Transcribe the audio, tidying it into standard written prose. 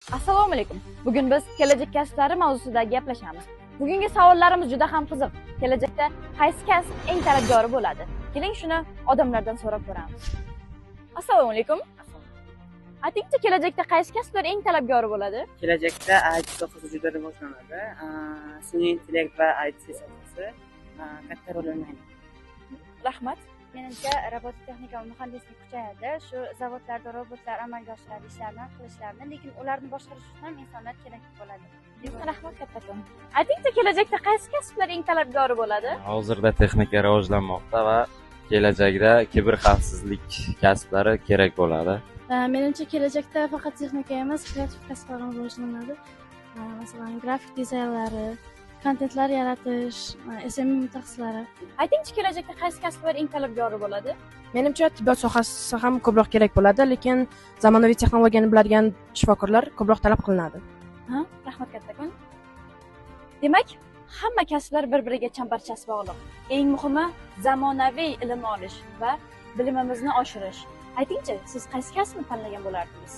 Assalomu alaykum. Bugun biz kelajak kasblari mavzusida gaplashamiz. Bugungi savollarimiz juda ham qiziq. Kelajakda qaysi kasb eng talabgori bo'ladi? Keling, shuni odamlardan so'rab ko'ramiz. Assalomu alaykum. Aytingchi, kelajakda qaysi kasblar eng talabgori bo'ladi? Kelajakda IT sohasi juda rivojlanadi. Sun'iy intellekt va IT sohasi katta rol o'ynaydi. Rahmat. Menimcha, robotik texnika va muhandislik kuchayadi. Shu zavodlarda robotlar amalga oshiradi ishlarni, qilishlarni, lekin ularni boshqarish uchun ham insonlar kerak bo'ladi. Rahmat kattakon. Aytingchi, kelajakda qaysi kasblar eng talabgori bo'ladi? Hozirda texnika rivojlanmoqda va kelajakda kiber xavfsizlik kasblari kerak bo'ladi. Menimcha, kelajakda faqat texnika emas, kreativ kasblar ham rivojlanadi. Masalan, grafik dizaynlari, kontentlar yaratish, SMM mutaxassislari. Aytingchi, kelajakda qaysi kasblar eng talabgori bo'ladi? Menimcha, tibbiyot sohasi ham ko'proq kerak bo'ladi, lekin zamonaviy texnologiyani biladigan shifokorlar ko'proq talab qilinadi. Ha, rahmat kattakon. Demak, hamma kasblar bir-biriga chambarchas bog'liq. Eng muhimi zamonaviy ilm olish va bilimimizni oshirish. Aytingchi, siz qaysi kasbni tanlagan bo'lardingiz?